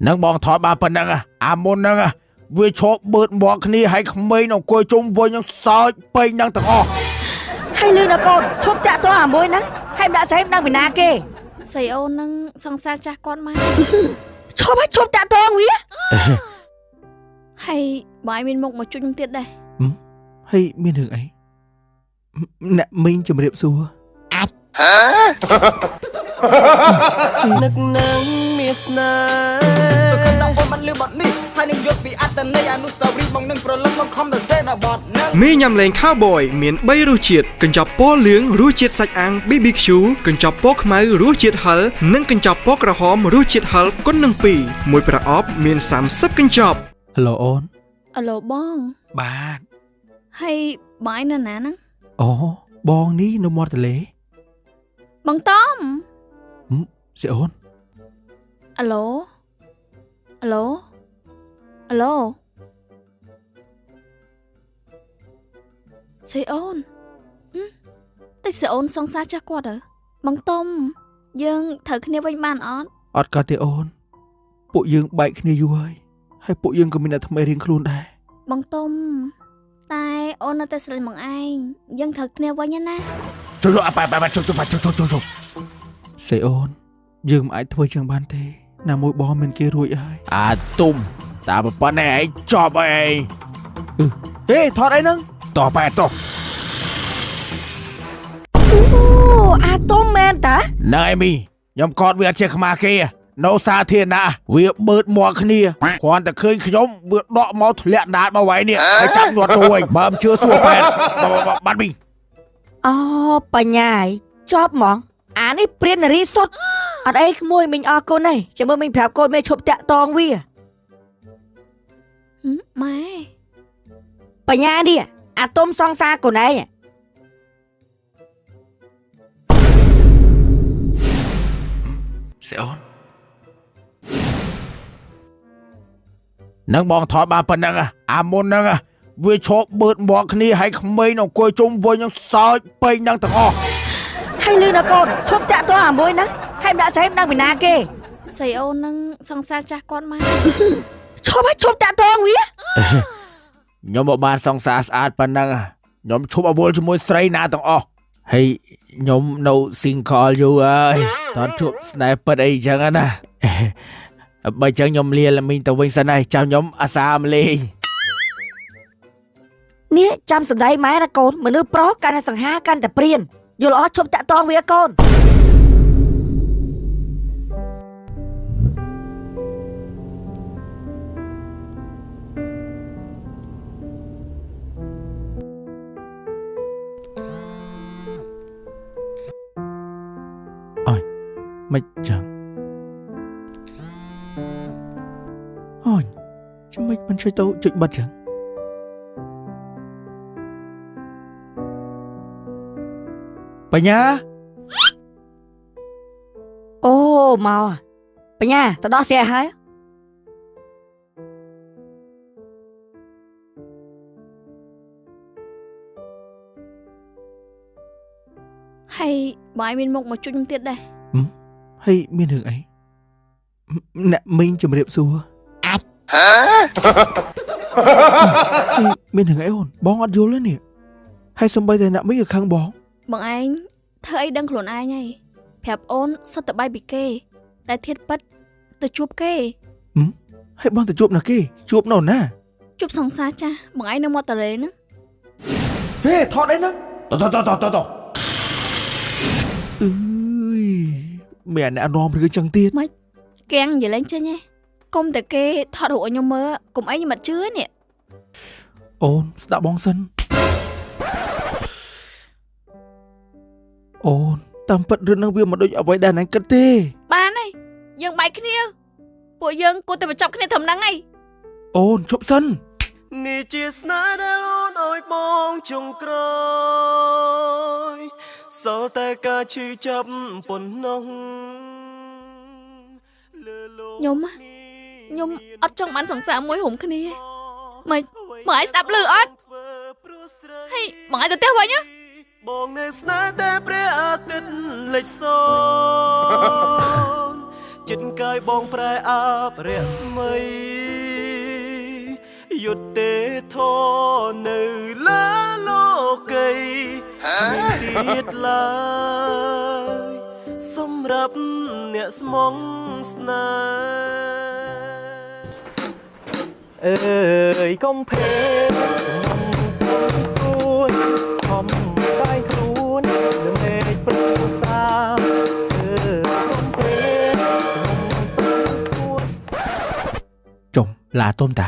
នឹងបងថតបានប៉ុណ្ណឹងអាមុនហ្នឹងវាឈប់បឺតមាត់គ្នាឲ្យក្មេងអង្គុយជុំវិញនឹងសើចពេញនឹងទាំងអស់ ហើយលឺណាកូនឈប់តាក់ទងអាមួយណាហើយមិនដាក់ស្រីមិនដឹងពីណាគេ ស្រីអូននឹងសង្សារចាស់គាត់មក ឈប់ហើយឈប់តាក់ទងវា ហើយបងឯងមានមុខមកជួយខ្ញុំទៀតដែរ ហើយមានរឿងអីអ្នកមីងជំរាបសួរ នឹកនឹងមានស្នេ សង្ឃឹម ហ៍ ដល់អូនបានលឺបទនេះហើយនឹងយល់ពីអត្តន័យអនុស្សាវរីយ៍បងនឹងប្រលឹងមកខំដល់សេដល់បទនឹង មីញ៉ាំលេង Cowboy មាន3រសជាតិកញ្ចប់ពណ៌លឿងរសជាតិសាច់អាំង BBQ កញ្ចប់ពណ៌ខ្មៅរសជាតិហឹរនិងកញ្ចប់ពណ៌ក្រហមរសជាតិហឹរគុណនឹង2មួយប្រអប់មាន30កញ្ចប់ ហៅឡូអូន អាឡូបង បាទ ហើយបងឯងនៅណាហ្នឹង អូបងនេះនៅមាត់ទន្លេ បងតំ សេអូន អាឡូអាឡូអាឡូស្រីអូនហឹមតែស្រីអូនសង្សារចាស់គាត់ហ៎បងតំយើងត្រូវគ្នាវិញបានអត់ អត់កើតទេអូនពួកយើងបែកគ្នាយូរហើយហើយពួកយើងក៏មានអ្នកថ្មីរៀងខ្លួនដែរ បងតំតែអូននៅតែស្រឡាញ់បងឯងយើងត្រូវគ្នាវិញណា ជួយអប៉ែប៉ែជួយជួយជួយជួយជួយ សេអូនយើងមិនអាចធ្វើចឹងបានទេណាមួយបងមានគេរួចហើយ អាទុំតាប៉ុណ្ណេះឯងចប់ហើយឯង ហេថតអីហ្នឹង តោះប៉ែតោះ អូអាទុំមែនតា ហ្នឹងឯងមីខ្ញុំកត់វាអត់ចេះខ្មាស់គេនៅសាធារណៈវាបឺតមាត់គ្នាគ្រាន់តែឃើញខ្ញុំវាដកមកធ្លាក់ដាតមកໄວនេះហើយចាប់ញាត់ទៅវិញបើមិនជឿសួរប៉ែបាត់មី អូបញ្ញាយជាប់ហ្មងអានេះព្រាននារីសុតអត់អីក្មួយមីងអរគុណទេចាំមើលមីងប្រាប់កូនមេឈប់តាក់ទងវា ហឹមម៉ែ បញ្ញានេះអាទុំសង្សារកូនឯង សេអូន នឹងបងថតបានប៉ុណ្ណឹងអាមុនហ្នឹងវាឈប់បឺតមាត់គ្នាឲ្យក្មេងអង្គុយជុំវិញនឹងសើចពេញនឹងទាំងអស់ ហើយលឺណាកូនឈប់តាក់ទងអាមួយណាហើយមិនដាក់ស្រីមិនដឹងពីណាគេ ស្រីអូននឹងសង្សារចាស់គាត់មក ឈប់ហើយឈប់តាក់ទងវា ខ្ញុំមកបានសង្សារស្អាតប៉ុណ្ណឹងខ្ញុំឈប់អវល់ជាមួយស្រីណាទាំងអស់ហើយខ្ញុំនៅ single យូរហើយតន់ជួបស្នេហ៍ពិតអីចឹងណាបើចឹងខ្ញុំលាល្មីងទៅវិញសិនហើយចាំខ្ញុំអាសាមលេង នេះចាំសម្ដីម៉ែណាកូនមនុស្សប្រុសកាន់តែសង្ហាកាន់តែព្រានយល់អត់ឈប់តាក់ទងវាកូន មិនចឹងអូនចាំមិនមិនជួយទៅចុចបិទចឹងបញ្ញា អូមកបញ្ញាទៅដោះស្រាយហើយ ហើយបងឯងមានមុខមកជួយខ្ញុំទៀតដែរ ហើយមានរឿងអីអ្នកមីងជំរាបសួរអាចហើយមានរឿងអីអូនបងអត់យល់ទេនេះហើយសំបីតែអ្នកមីងក៏ខឹងបង បងឯងធ្វើអីដឹងខ្លួនឯងហើយប្រាប់អូនសុទ្ធតែបាយពីគេ តែធៀបពិតទៅជួបគេ ហើយបងទៅជួបណាគេជួបនៅណា ជួបសង្សារចាស់បងឯងនៅមាត់ទន្លេហ្នឹង ហេថតអីហ្នឹង តោះតោះតោះតោះតោះ អើយមានអ្នកនាំរឿងចឹងទៀត កាំងនិយាយលេងចេញឯងកុំតែគេថតរូបឲ្យខ្ញុំមើលកុំអីខ្ញុំអត់ជឿនេះ អូនស្ដាប់បងសិនអូនតាមពិតរឿងហ្នឹងវាមិនដូចអ្វីដែលណែគិតទេ បានហើយយើងបែកគ្នាពួកយើងគួរតែបញ្ចប់គ្នាត្រឹមហ្នឹងហើយ អូនឈប់សិន នេះជាស្នេហ៍ដែលអូនឲ្យបងចុងក្រោយសល់តែការឈឺចាប់ប៉ុណ្ណោះលើលោក ខ្ញុំហ៎ខ្ញុំអត់ចង់បានសង្សារមួយរួមគ្នា ម៉េចបងឯងស្ដាប់ឮអត់ហើយបងឯងទៅផ្ទះវិញហ៎ បងនៅស្នេហ៍តែព្រះអាទិត្យលិចសូន ចិត្តកាយបងប្រែអាបរស្មីយុត្តិធម៌នៅលើលោកីគ្មានទៀតឡើយសម្រាប់អ្នកស្មងស្នេហ៍ អើយកុំភេខ្ញុំសុំសួនខំតែខ្លួនលើមេឃព្រឹក្សាអើកុំភេខ្ញុំសុំសួន ចុំឡាទុំតា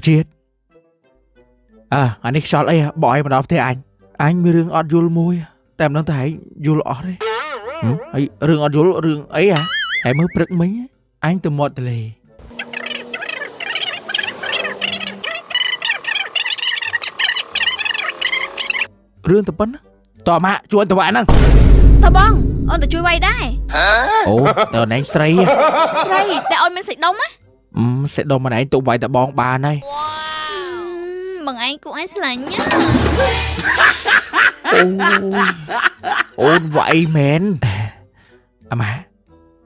ជាតិអើអានេះខ្យល់អីបោះឲ្យមកដល់ផ្ទះអញអញមានរឿងអត់យល់មួយតែមិនដឹងថាឯងយល់អត់ទេហើយរឿងអត់យល់រឿងអីហ่ะហើយមើលព្រឹកមិញអញទៅមាត់ទលេរឿងតែប៉ុណ្ណាតម៉ាក់ជួនតវ៉ាហ្នឹង តើបងអូនទៅជួយវាយដែរ អូតើណែងស្រី ស្រីតែអូនមានសាច់ដុំណា សាច់ដុំម្នាក់ឯងទុកវាយតបងបានហើយ បងឯងគួរឲ្យស្រឡាញ់ណា អូអូនវាយមែនអាម៉ា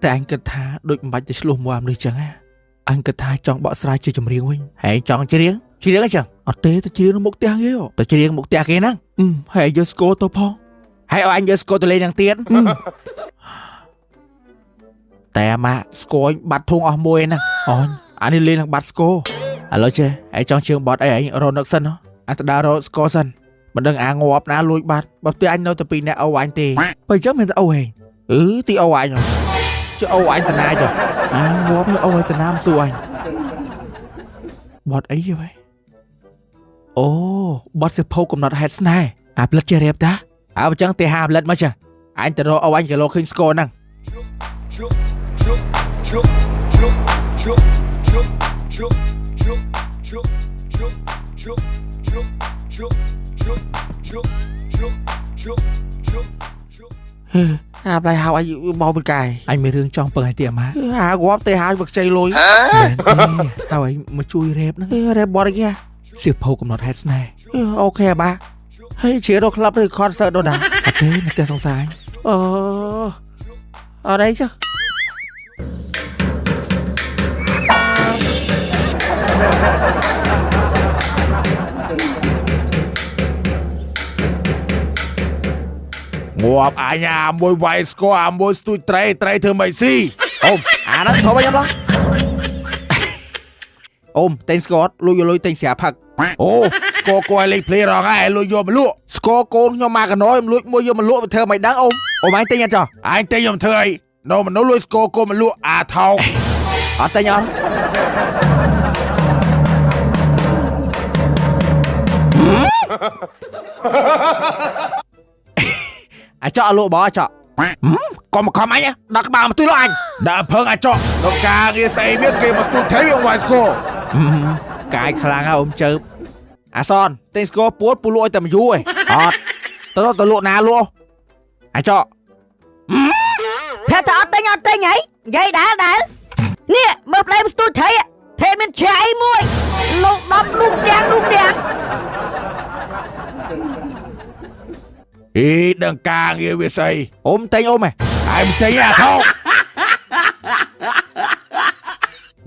តែអញគិតថាដូចមិនបាច់ទៅឆ្លោះមួយអាមនុស្សចឹងណាអញគិតថាចង់បកស្រាយជាចម្រៀងវិញហើយចង់ច្រៀងច្រៀងអីចឹងអត់ទេទៅច្រៀងនៅមុខផ្ទះគេទៅច្រៀងមុខផ្ទះគេហ្នឹងហើយយកស្គរទៅផងហើយឲ្យអញយកស្គរទៅលេងនឹងទៀតតែអាម៉ាស្គរបាត់ធុងអស់មួយហ្នឹងអូនអានេះលេងនឹងបាត់ស្គរឥឡូវចេះឯងចង់ជើងបត់អីឯងរកនឹកសិនអញទៅដើររកស្គរសិនមិនដឹងអាងាប់ណាលួចបាត់បើផ្ទះអញនៅតែពីរអ្នកអូអញទេបើអញ្ចឹងមិនទៅអូហេអឺទីអូអញចុះអូអញតាណាចុះអាងាប់អូឲ្យតាណាមសួរអញបត់អីយីអូបត់សិភៅកំណត់ហេតុស្នេហ៍អាផ្លិតជារៀបតាអើអញ្ចឹងទេហាផ្លិតមកចាអញទៅរកអូអញគីឡូឃើញស្គរហ្នឹងអាប្លៃហៅអញមកពីកាយអញមានរឿងចង់ពឹងឲ្យទៀតអាម៉ាហាងាប់ទេហាវឹកចៃលុយមែនទេហៅអញមកជួយរ៉េបហ្នឹងរ៉េបបត់អីគេសៀវភៅកំណត់ហេតុស្នេហ៍អូខេអាបាហើយជារកក្លឹបឬ concert ដល់ណាអត់ទេនៅផ្ទះសង្សារអូអត់អីចុះងាប់អញអាមួយវាយស្គរអាមួយស្ទូចត្រីត្រីធ្វើមិនស៊ីអូមអាហ្នឹងធំអីខ្ញុំឡោះអូមតែងស្គរលួចយកលុយតែងស្រាផឹកអូស្គរគួរឲ្យលេងភ្លេរងហើយលួចយកមកលក់ស្គរកូនខ្ញុំមកកណោខ្ញុំលួចមួយយកមកលក់ទៅធ្វើមិនដឹងអូមអូមអញទិញអត់ចុះអញទិញខ្ញុំធ្វើអីនៅមនុស្សលួចស្គរកូនមកលក់អាថោកអត់ទិញអត់អាចកលក់បងអាចកកុំខំអញដាក់ក្បាលមកទូលអញដាក់ភឹងអាចកដល់ការងារស្អីវាគេមកស្ទូចថេវាវាយស្គរកាយខ្លាំងហ่ะអ៊ំជើបអាសនទិញស្គរពួតពូលក់ឲ្យតែមួយយូរឯងអត់ទៅលក់ណាលក់អាចក ប្រាប់ថាអត់ទិញអត់ទិញហីនិយាយដែលដែលនេះមើលប្តីស្ទូចថេថេមានឆៃមួយលោកដំដុះដាំងដុះដាំងអីដឹងការងារវាស្អីអ៊ំទិញអ៊ំហ៎ឯងទិញអាថោក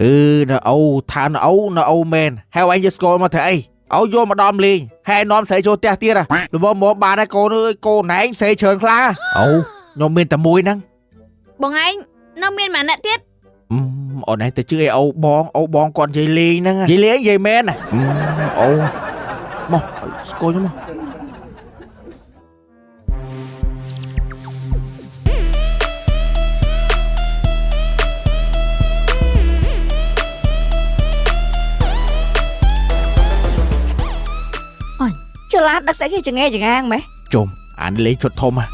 អឺនៅអូថានៅអូនៅអូមែនហើយឯងយកស្គរមកធ្វើអីឲ្យយកមកដំលេងហើយនាំស្រីចូលផ្ទះទៀតល្មមមកបានហើយកូនអើយកូនឯងស្រីច្រើនខ្លាំងអូខ្ញុំមានតែមួយហ្នឹងបងឯងនៅមានមួយអ្នកទៀតអូនឯងទៅជឿអីអូបងអូបងគាត់និយាយលេងហ្នឹងនិយាយលេងនិយាយមែនអូមកស្គរខ្ញុំមក ចលាដឹកស្អីគេចងែចងាងម៉េះ ជុំអានលេងឈុតធំហ่ะ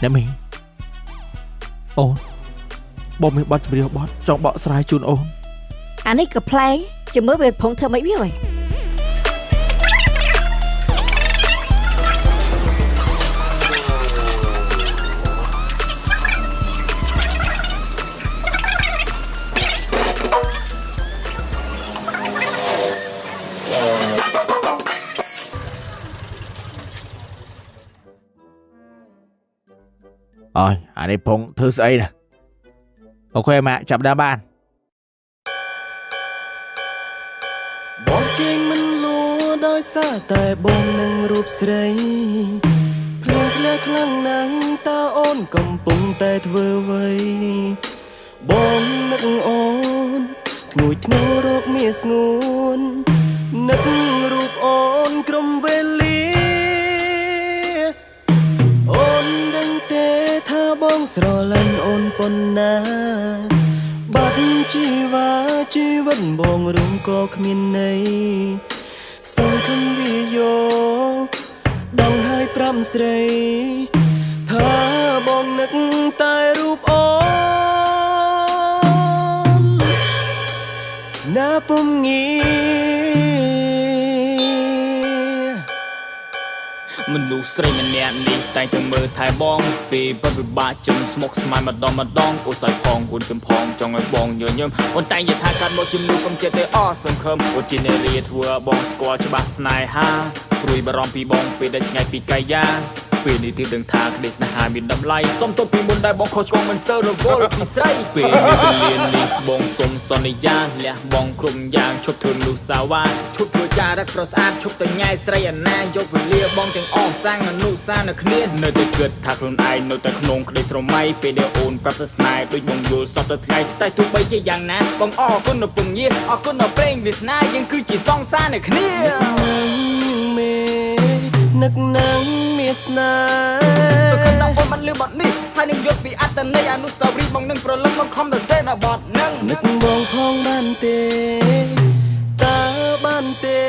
អ្នកមីងអូនបងមានបទចម្រៀងបទចង់បកស្រាយជូនអូន អានេះក៏ប្លែកចាំមើលវាផុងធ្វើម៉េចវាវិញ អើយអានេះពងធ្វើស្អីណា OK ម៉ាក់ចាប់ដើមបាន បងគេងមិនលួដោយសារតែបងនឹងរូបស្រីភ្លៀងធ្លាក់ខ្លាំងណាស់តើអូនកំពុងតែធ្វើអ្វីបងនឹកអូនធ្ងួយធ្ងររកមាស្ងួននឹករូបអូនក្រុមវេលាអូនដឹងទេថាបងស្រឡាញ់អូនប៉ុណ្ណា បាត់ជីវ៉ាជីវិតបងរងក៏គ្មានន័យសង្ឃឹមវាយកដងហើយប្រាំស្រីថាបងនឹកតែរូបអូនណាពុំងារ មនុស្សស្រីម្នាក់នេះតែងតែមើលថែបងពេលពិតវិបាកចឹងស្មុកស្មាញម្ដងម្ដងអូសឲ្យផងអូនចំផងចង់ឲ្យបងញញឹមអូនតែងនិយាយថាកាត់មកជំនួយកុំចិត្តទេអស់សង្ឃឹមអូនជានារីធ្វើឲ្យបងស្គាល់ច្បាស់ស្នេហាព្រួយបារម្ភពីបងពេលដែលឆ្ងាយពីកាយាពេលនេះទើបដឹងថាក្តីស្នេហាមានតម្លៃសុំទោសពីមុនដែលបងខុសឆ្គងមិនសូវរវល់ពីស្រីពេលនេះពលាននេះបងសុំសន្យាលះបងគ្រប់យ៉ាងឈប់ធ្វើមនុស្សសាវ៉ាឈប់ធ្វើចារឹកប្រស្អាតឈប់ទៅញ៉ែស្រីអាណាយកវេលាបងទាំងអស់សាងអនុសាសន៍នៅគ្នានៅតែគិតថាខ្លួនឯងនៅតែក្នុងក្តីស្រមៃពេលដែលអូនប្រាប់ទៅស្នេហ៍ដូចបងយល់សពទៅថ្ងៃតែទោះបីជាយ៉ាងណាបងអរគុណនៅពងញាអរគុណនៅព្រេងវាសនាយើងគឺជាសង្សារនៅគ្នា មេនឹកនឹងមានស្នេ សង្ឃឹម ហ៍ ដល់អូនបានលឺបទនេះហើយនឹងយល់ពីអត្តន័យអនុស្សាវរីយ៍បងនឹងប្រលឹងបងខំទៅសេនៅបទនឹង នឹកបងផងបានទេតើបានទេ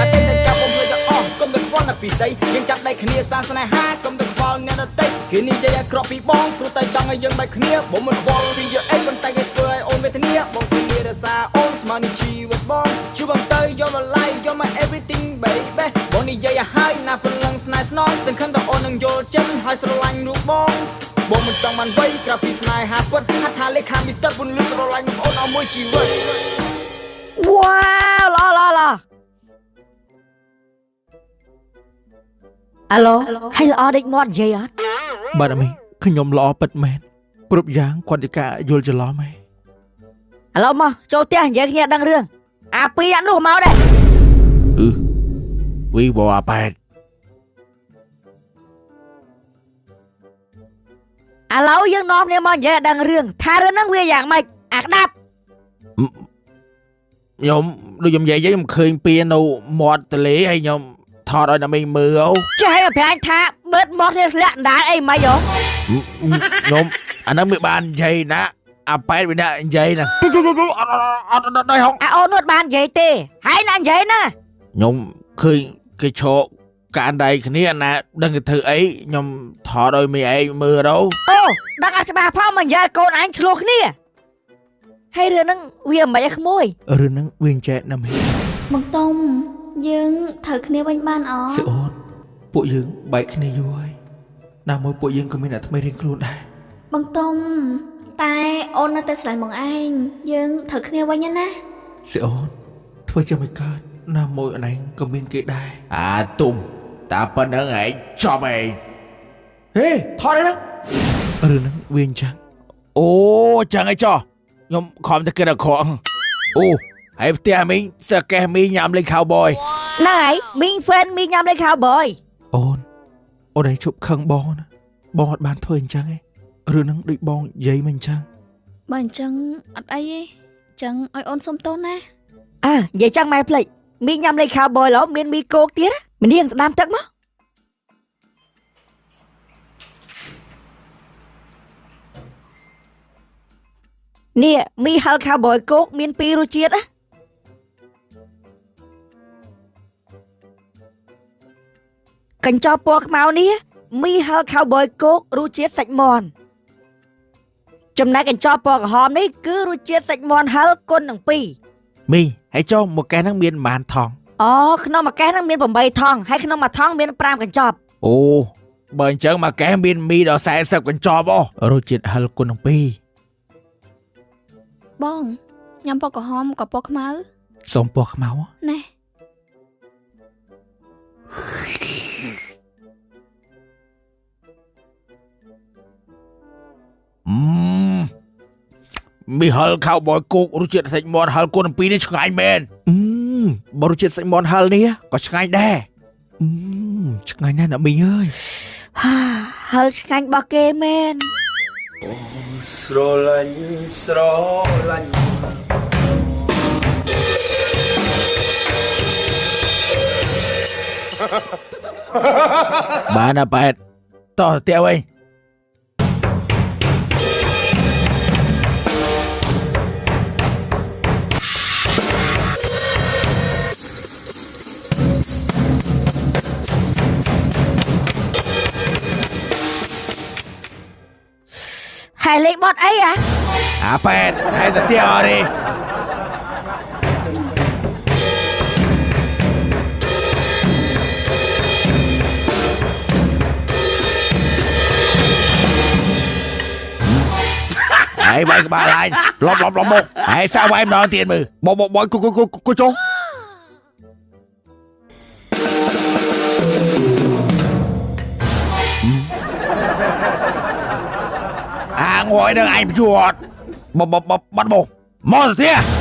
អតីតកាលបងភ្លេចទៅអស់កុំទៅខ្វល់ណាពីស្អីយើងចាប់ដៃគ្នាសាស្នេហាកុំទៅខ្វល់អ្នកដទៃគេនិយាយឲ្យក្រក់ពីបងព្រោះតែចង់ឲ្យយើងបែកគ្នាបងមិនខ្វល់ពីយកអីប៉ុន្តែគេធ្វើឲ្យអូនវេទនាបងធានារក្សាអូនស្មើនឹងជីវិតបងជួយបងទៅយកមកឡៃយកមក everything baby បងនិយាយឲ្យហើយណាព្រលឹងស្នេហ៍ស្នងសង្ឃឹមថាអូននឹងយល់ចិត្តហើយស្រឡាញ់រូបបងបងមិនចង់បានវ័យក្រៅពីស្នេហាពិតហាត់ថាលេខាមីស្ទ័រពន្លឺស្រឡាញ់បងអូនអស់មួយជីវិត វ៉ាវល្អល្អល្អអាឡូហើយល្អដូចមាត់និយាយអត់ បាទអាមីងខ្ញុំល្អពិតមែនគ្រប់យ៉ាងគាត់ជាការយល់ច្រឡំឯង ឥឡូវមកចូលផ្ទះនិយាយគ្នាដឹងរឿងអាពីរអ្នកនោះមកដែរ អឺវីវអាប៉ែត ឥឡូវយើងនាំគ្នាមកនិយាយឲ្យដឹងរឿងថារឿងហ្នឹងវាយ៉ាងម៉េចអាក្តាប់ ខ្ញុំដូចខ្ញុំនិយាយខ្ញុំឃើញពៀនៅមាត់ទលេហើយខ្ញុំថតឲ្យអ្នកមីងមើលអូ ចេះឲ្យមកប្រាញ់ថាបឺតមកគ្នាធ្លាក់អណ្ដាតអីម៉េចហ៎ ខ្ញុំអាហ្នឹងវាបាននិយាយណាអាប៉ែតវាអ្នកនិយាយណាអត់អត់អត់ដល់ហង អាអូននោះអត់បាននិយាយទេហើយណានិយាយហ្នឹង ខ្ញុំឃើញគេឈរកានដៃគ្នាណាដឹងគេធ្វើអីខ្ញុំថតឲ្យមីឯងមើលទៅ អូដឹងអត់ច្បាស់ផងមកនិយាយឲ្យកូនឯងឆ្លោះគ្នាហើយរឿងហ្នឹងវាមិនឲ្យក្មួយ រឿងហ្នឹងវាអញ្ចែកណាមីង បងតុំយើងត្រូវគ្នាវិញបានអ សេអូនពួកយើងបែកគ្នាយូរហើយណាមួយពួកយើងក៏មានអ្នកថ្មីរៀងខ្លួនដែរ បងតុំតែអូននៅតែស្រឡាញ់បងឯងយើងត្រូវគ្នាវិញណា សេអូនធ្វើជាមិនកើតណាមួយអនឯងក៏មានគេដែរ អាទុំតាប៉ុណ្្នឹងឯងចប់ឯងហេថតអីហ្នឹង រឿងហ្នឹងវាអញ្ចឹង អូចឹងឯងចោះខ្ញុំខំតែគិតអាក្រក់អូហើយផ្ទះមីងសើកេះមីងញ៉ាំលេង cowboy ហ្នឹងហើយមីងហ្វេនមីងញ៉ាំលេខ cowboy អូនអូនឯងជប់ខឹងបងណាបងអត់បានធ្វើអញ្ចឹងឯងរឿងហ្នឹងដូចបងនិយាយមិនអញ្ចឹង បើអញ្ចឹងអត់អីទេអញ្ចឹងឲ្យអូនសុំទោសណា អើនិយាយចឹងម៉ែភ្លេចមីងញ៉ាំលេខ cowboy ឡូវមានមីគោកទៀតណាម្នាងទៅដាំទឹកមកនេះមីហិល cowboy គោកមានពីររសជាតិណាកញ្ចប់ពណ៌ខ្មៅនេះមីហិល cowboy គោករសជាតិសាច់មាន់ចំណែកកញ្ចប់ពណ៌ក្រហមនេះគឺរសជាតិសាច់មាន់ហិលគុណនឹង2 មីហើយចុះមួយកេះហ្នឹងមានប៉ុន្មានថង អូក្នុងមួយកេះហ្នឹងមាន8ថងហើយក្នុងមួយថងមាន5កញ្ចប់ អូបើអញ្ចឹងមួយកេះមានមីដល់40កញ្ចប់អូ រសជាតិហិលគុណនឹងពីរ បងញ៉ាំពណ៌ក្រហមក៏ពណ៌ខ្មៅ សូមពណ៌ខ្មៅ ណែ មីហិលខៅបយគោករសជាតិសាច់មាន់ហិលគុណពីរនេះឆ្ងាញ់មែន អឺបើរសជាតិសាច់មាន់ហិលនេះក៏ឆ្ងាញ់ដែរអឺឆ្ងាញ់ណាស់អ្នកមីងអើយ ហាហិលឆ្ងាញ់របស់គេមែន ស្រឡាញ់ស្រឡាញ់ បានណាប៉ែតតោះទៅផ្ទះវិញ ហើយលេងបត់អីអា អាប៉ែតហើយទៅផ្ទះអត់ទេហើយវាយក្បាលឡាញលប់លប់លប់មកហើយសាវាយម្ដងទៀតមើល បងបងបងគូគូគូគូចុះ អាងយនឹងឯងបញ្ជួអត់បបបបាត់មកមកទៅផ្ទះ